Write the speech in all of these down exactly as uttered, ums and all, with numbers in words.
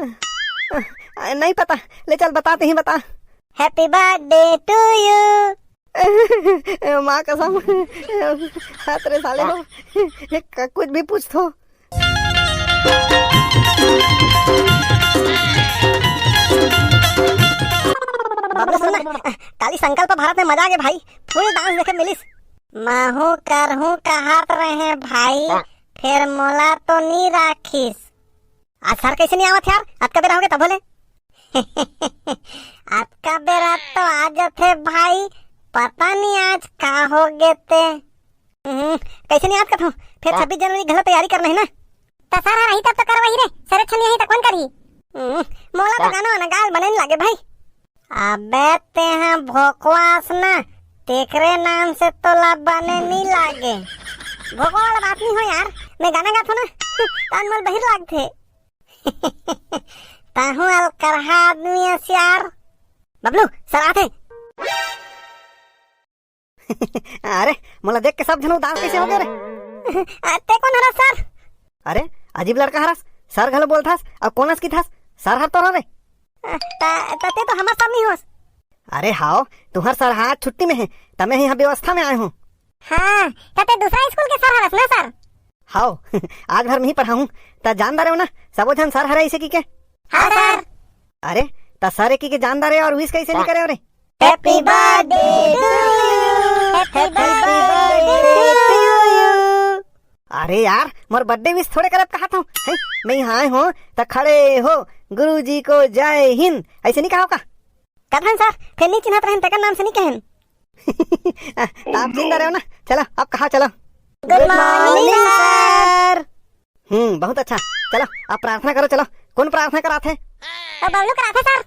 नहीं पता, ले चल बता, तहीं बता। Happy birthday to you। माँ कसम, हाथ रे साले हो, कुछ भी पूछथो। बबलू सुन ना, काली संकल्प भारत में मजा आगे भाई, full dance देखे मिलिस। महू करहूँ कहत रहे भाई, फेर मोला तो नी राखिस। आज सर कैसे नहीं आवत यार, अतका बेरा होगे तभो ले। अतका बेरा तो आ जाथे भाई, पता नहीं आज का होगे ते। हम्म, कैसे नहीं आवत कथों, फेर छब्बीस जनवरी घलो तैयारी करना है ना। त सर हर आही तब तो करवाही रे, सर अच्छा नहीं आही त कौन करही? हम्म, मोला तो गाना वाना गाल बने नहीं लागे भाई। अबे तेहा भोकवास ना, तेकरे नाम से तोला बने नी लागे। भोकवा वाला बात नी हो यार, मैं गाना गाथों ना, तहान मोला बहिर लागथे। तहूँ अलकरहा आदमी अस यार। बबलू, सर आथे। अरे, मोला देख के सब झन उदास कैसे हो गए रे? आ, ते कोन हरस सर? अरे, अजीब लड़का हरस, सर घलो बोलथस, अउ कोन अस किथस, सर हर तो रे। आ, त, त ते तो हमर सर नहीं होस। अरे हाव, तुहर सर हा आज छुट्टी में है, त मैं यहाँ व्यवस्था में आए हूँ। हाँ, त ते दूसरा स्कूल के सर हरस ना सर? हाव, आज भर में ही पढ़ाहूँ, त जान डारे हो ना, सबो झन सर हरे इसे की के। हाँ सर। अरे, त सर की के जान डारे और विश कैसे नहीं करे रे? Happy birthday to you। Happy birthday to you। अरे यार, मोर बर्थडे विश थोड़े करत कहा था, हैं? मैं यहाँ आए हूँ, त खड़े हो, गुरुजी को जय हिंद, ऐसे नहीं कहा का? कथन सर, फेर नहीं चिन्हत रहन, तेकर नाम से नहीं कहन। त आप जिंदा रहो ना, चलो, आप कहा चलो। Good morning, sir। हम्म, बहुत अच्छा। चलो, अब प्रार्थना करो, चलो। कौन प्रार्थना कराथे? अब बबलू कराथे, सर।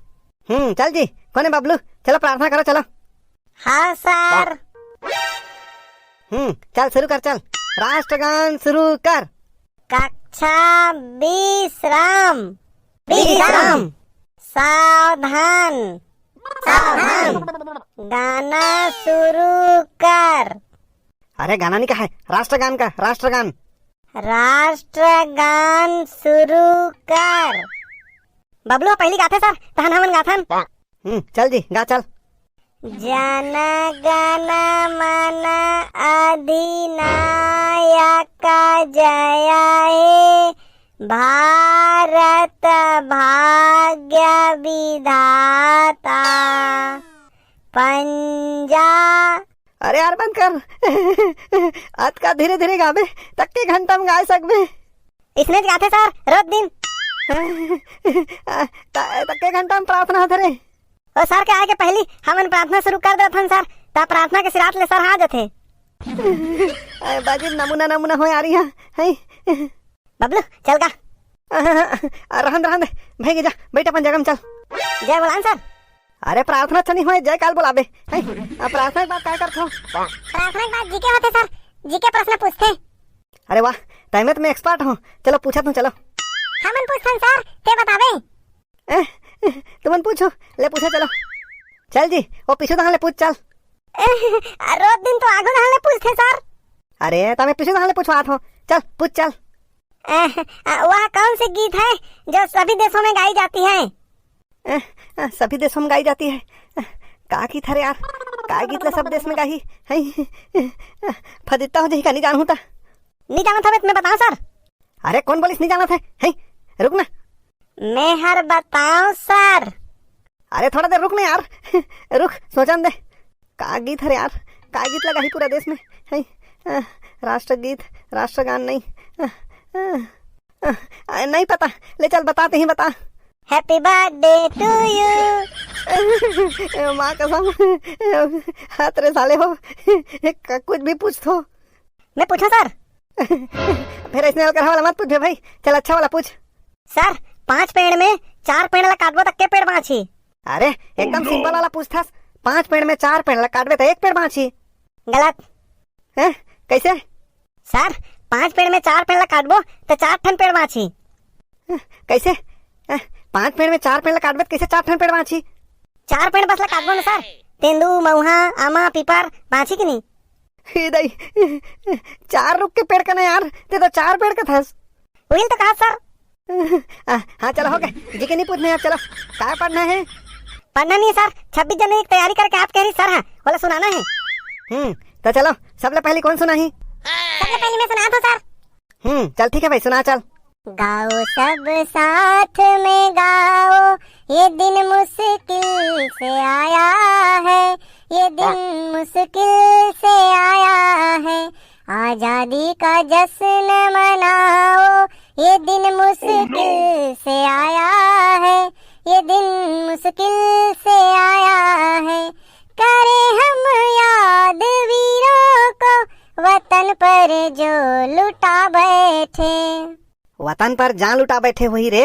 हम्म, चल जी, कौन है बबलू? चलो, प्रार्थना करो, चलो। हाँ, सर। हम्म, चल, शुरू कर, चल। राष्ट्रगान शुरू कर। कक्षा विश्राम। विश्राम। सावधान। सावधान। गाना शुरू कर। अरे, गाना नहीं कहा है, राष्ट्रगान का, राष्ट्रगान। राष्ट्रगान शुरू कर। बबलू, पहली गाथे सर, तहन हमन गाथन। हम्म, चल जी, गा चल। जन गण मन अधिनायक जय हे, भारत भाग्य विधाता। पंजा अरे यार, बंद कर। अतका धीरे-धीरे गाबे, तक्के घंटा में गाय सकबे। इसने गाथे सर, रोज दिन। त-, तक्के घंटा में प्रार्थना होथे रे। ओ सर के आए के पहली हमन प्रार्थना शुरू कर देथन सर, त प्रार्थना के सिरात ले सर आ जथे। अरे बाजी, नमूना, नमूना हो यार यहाँ, हैं? बबलू, चल गा। आ, रहन दे, रहन दे। भाई के जा, बैठ अपन जगह में चल। जय बोलान सर। अरे प्रार्थना अच्छा नहीं होए, जय काल बोलाबे। हैं? आ, प्रार्थना के बाद काय करथो? प्रार्थना के बाद जीके होथे सर, जीके प्रश्न पूछथे। अरे वाह, तैमे तो मैं एक्सपर्ट हूँ। चलो पूछा तू, चलो। हमन पूछथन सर, ते बताबे। ए, तुमन पूछो, ले पूछो चलो। चल जी, वो पीछू दहां ले पूछ चल। ए, रोज दिन तो आगू दहां ले पूछथे सर। अरे, त मैं पीछू दहां ले पूछवात हूँ। चल, पूछ चल। अ, अ, वह कौन सी गीत है जो सभी देशों में गाई जाती है? अ, अ, सभी देशों में गाई जाती है। अ, का गीत हरे यार? का गीत ला सब देश में गाही? हैं? अ, फदित्ता हो जाही का, नहीं जानहूँ ता। नहीं जानत हवे त मैं बताऊँ सर? अरे कौन बोलिस नहीं जानत है? हैं? रुक ना। मैं हर बताऊँ सर। अरे थोड़ा देर रुक ना यार। रुक, सोचन दे। का गीत हरे यार? का गीत ला गाही पूरा देश में? हैं? अ, राष्ट्रगीत, राष्ट्रगान नहीं। अ, अ, अ, नहीं पता। ले चल बता, तहीं बता। Happy birthday to you। माँ कसम, हाथ रे साले हो, कुछ भी पूछथो। मैं पूछूं सर? फेर अइसने अलकरहा वाला मत पूछबे भाई, चल अच्छा वाला पूछ। सर, पांच पेड़ में चार पेड़ ला काटबो त के पेड़ बांचही? अरे, एकदम सिंपल वाला पूछथस। पांच पेड़ में चार पेड़ ला काटबे त एक पेड़ बांचही। गलत। हैं? कैसे? सर, पांच पेड़ में चार पेड़ ला काटबो त चार ठन पेड़ बांचही। हैं? कैसे? हैं? पांच पेड़ में चार पेड़ ला काटबे त कैसे चार ठन पेड़ बांचही? चार पेड़ बस ला काटबो ना सर, तेंदू, मऊहा, आमा, पीपर, बांचही कि नहीं? हे दाई, चार रुख के पेड़ कना यार, ते तो चार पेड़ कथस। उहिल तो कहा सर। आ, हाँ, चलो, हो गए। जीके नहीं पूछना है, अब चलो। का पढ़ना है? पढ़ना नहीं है सर, छब्बीस जनवरी की तैयारी करके आप कह रही सर, हाँ, बोला सुनाना है। हम्म, तो चलो, सबले पहले कौन सुनाही? सबले पहले मैं सुनात हूँ सर। हम्म, चल ठीक है भाई, सुना चल। गाओ सब साथ में गाओ, ये दिन मुश्किल से आया है, ये दिन मुश्किल से आया है। आजादी का जश्न मनाओ, ये दिन मुश्किल से आया है, ये दिन मुश्किल से आया है। करें हम याद वीरों को, वतन पर जो लुटा बैठे। वतन पर जान लुटा बैठे होही रे।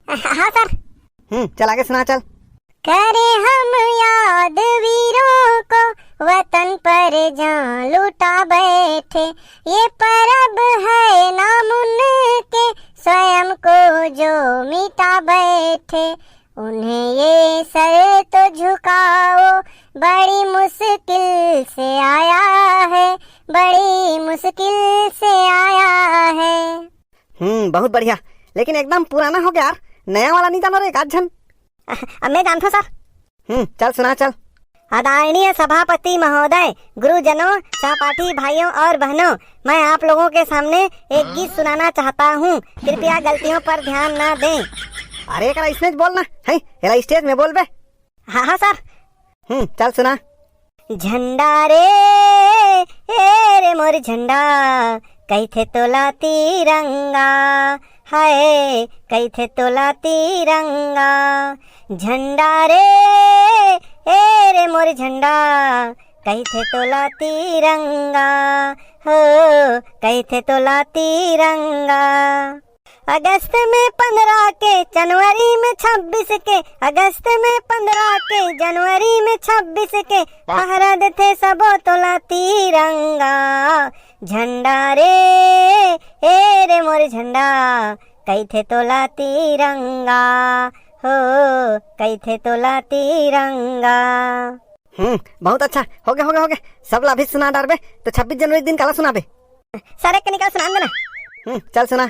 हाँ सर। हम्म, चल आगे सुना चल। करें हम याद वीरों को, वतन पर जान लुटा बैठे। ये परब है नाम उनके, स्वयं को जो मिटा बैठे। उन्हें ये सर तो झुकाओ, बड़ी मुश्किल से आया है, बड़ी मुश्किल से आया है। हम्म, बहुत बढ़िया, लेकिन एकदम पुराना हो गया यार, नया वाला नहीं जानो रे एक आध झन। अब मैं जानता हूँ सर। हम्म, चल सुना चल। आदरणीय सभापति महोदय, गुरुजनों, सहपाठी भाइयों और बहनों, मैं आप लोगों के सामने एक गीत सुनाना चाहता हूँ। कृपया गलतियों पर ध्यान ना दें। अरे, एकरा इसने बोलना है, एला स्टेज में बोलबे। हाँ, हाँ सर। हम्म, चल सुना। झंडा रे, ए रे मोर झंडा, कहिथे तोला तिरंगा, हाय, कहिथे तोला तिरंगा। झंडा रे, ए रे मोर झंडा, कहिथे तोला तिरंगा, हो, कहिथे तोला तिरंगा। अगस्त में पंद्रह के, जनवरी में छब्बीस के, अगस्त में पंद्रह के, जनवरी में छब्बीस के, फहरा देथे सबो तोला तिरंगा। झंडा रे, ए रे मोर झंडा, कहिथे तोला तिरंगा, हो, कहिथे तोला तिरंगा। हम्म, बहुत अच्छा। हो गया, हो गया, हो गया। सब ला अभी सुना डारबे, तो छब्बीस जनवरी के दिन काला सुनाबे? सर, एक कनिका सुनान देना। हम्म, चल सुना।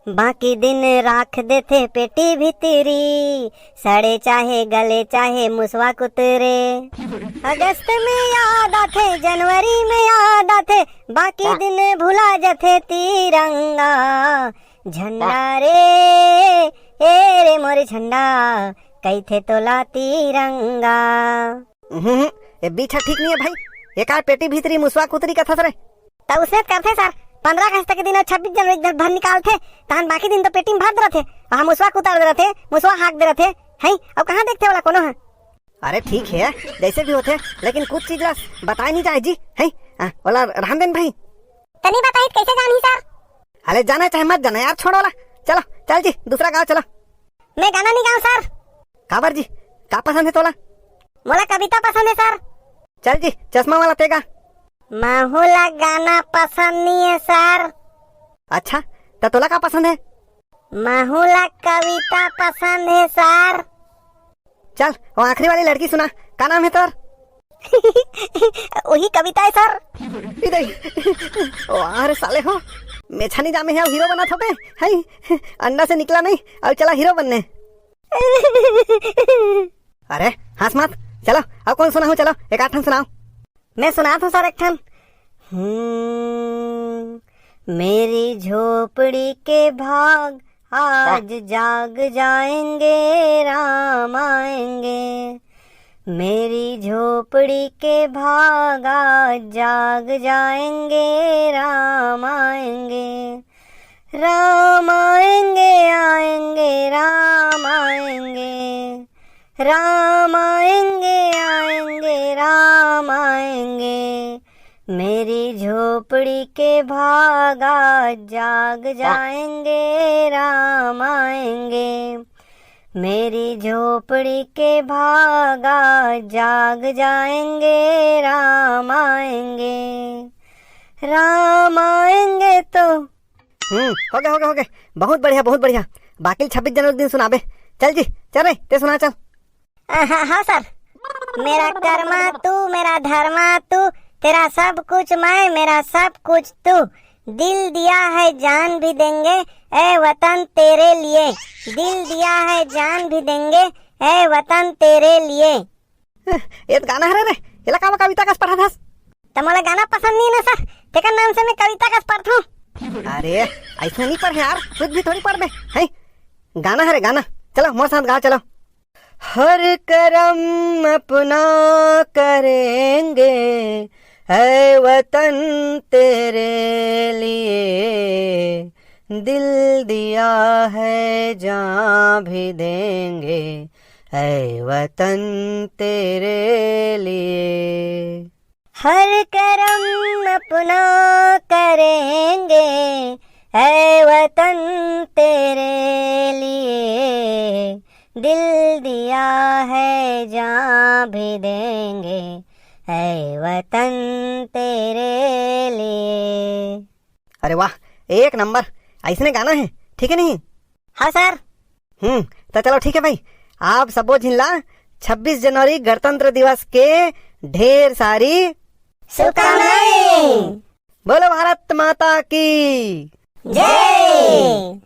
बाकी दिन राख देथे पेटी भीतरी, सड़े चाहे गले चाहे मुसवा कुतरे। अगस्त में याद आथे, जनवरी में याद आथे, बाकी दिन भुला जाथे तिरंगा। झंडा रे, ए रे मोर झंडा, कहिथे तोला तिरंगा। हम्म, ये बीच ह ठीक नहीं है भाई। एकार पेटी भीतरी मुसवा कुतरी कथस रे। त उसने त करथे सर, पंद्रह अगस्त के दिन अउ छब्बीस जनवरी के दिन भर निकालथे, तहन बाकी दिन तो पेटी में भर दे रथे, वहाँ मुसवा कुतर दे रथे, मुसवा हाँक दे रथे, हैं? अउ कहाँ देखथे ओला कोनो ह? अरे ठीक है, जैसे भी होथे, लेकिन कुछ चीज ला बताए नहीं जाए जी, हैं? हाँ, ओला रहन देन भाई। तनी बताई कैसे जानही सर? अरे जाना चाहे मत जाना यार, छोड़ो ला। चलो, चल जी, दूसरा गाँव चलो। मैं गाना नहीं गाऊँ सर। काबर जी, का पसंद है तोला? मोला कविता पसंद है सर। चल जी, चश्मा वाला तेगा। महू ला गाना पसंद नहीं है सर। अच्छा, त तोला का पसंद है? महू ला कविता पसंद है सर। चल, वो आखिरी वाली लड़की सुना, का नाम है तोर? वही कविता है सर। इधर ही। ओ, अरे साले हो, मेछा नहीं जामे है, अब हीरो बना थोपे, है, अंडा से निकला नहीं, अब चला हीरो बनने। अरे, हंस मत, चलो, अब कौन सुनाहूँ, चलो, एक आध ठन सुनाओ। मैं सुनात हूँ सर एक ठन। हम्म, मेरी झोपड़ी के भाग आज जाग जाएंगे, राम आएंगे। मेरी झोपड़ी के भाग आज जाग जाएंगे, राम आएंगे। राम आएंगे, आएंगे, राम आएंगे। राम आएंगे, आएंगे, राम आएंगे। मेरी झोपड़ी के भाग आज जाग जाएंगे, राम आएंगे। मेरी झोपड़ी के भाग आज जाग जाएंगे, राम आएंगे। राम आएंगे तो हम्म, हो गया, हो गया, हो गया। बहुत बढ़िया, बहुत बढ़िया। बाकी छब्बीस जनवरी के दिन सुनाबे। चल जी, चल रे, ते सुना चल। हाँ, हाँ, हाँ सर। मेरा कर्मा तू, मेरा धर्मा तू, तेरा सब कुछ मैं, मेरा सब कुछ तू। दिल दिया है जान भी देंगे, ए वतन तेरे लिए। दिल दिया है जान भी देंगे, ए वतन तेरे लिए। ये तो गाना हरे रे, एला काबर कविता कस पढ़त हस? त मोला गाना पसंद नहीं ना सर, तेकर नाम से मैं कविता कस पढ़थूं। अरे, ऐसा नहीं पढ़े यार, कुछ भी थोड़ी पढ़ दे, हैं? गाना हरे गाना, चलो मोर साथ गा चलो। हर करम अपना करेंगे, ऐ वतन तेरे लिए, दिल दिया है जान भी देंगे, ऐ वतन तेरे लिए। हर करम अपना करेंगे, ऐ वतन तेरे लिए, दिल दिया है जान भी देंगे, ऐ वतन तेरे लिए। अरे वाह, एक नंबर, ऐसने गाना है, ठीक है नहीं? हाँ सर। हम्म, तो चलो ठीक है भाई, आप सबो झिन ला छब्बीस जनवरी गणतंत्र दिवस के ढेर सारी शुभकामनाएं। बोलो भारत माता की जय।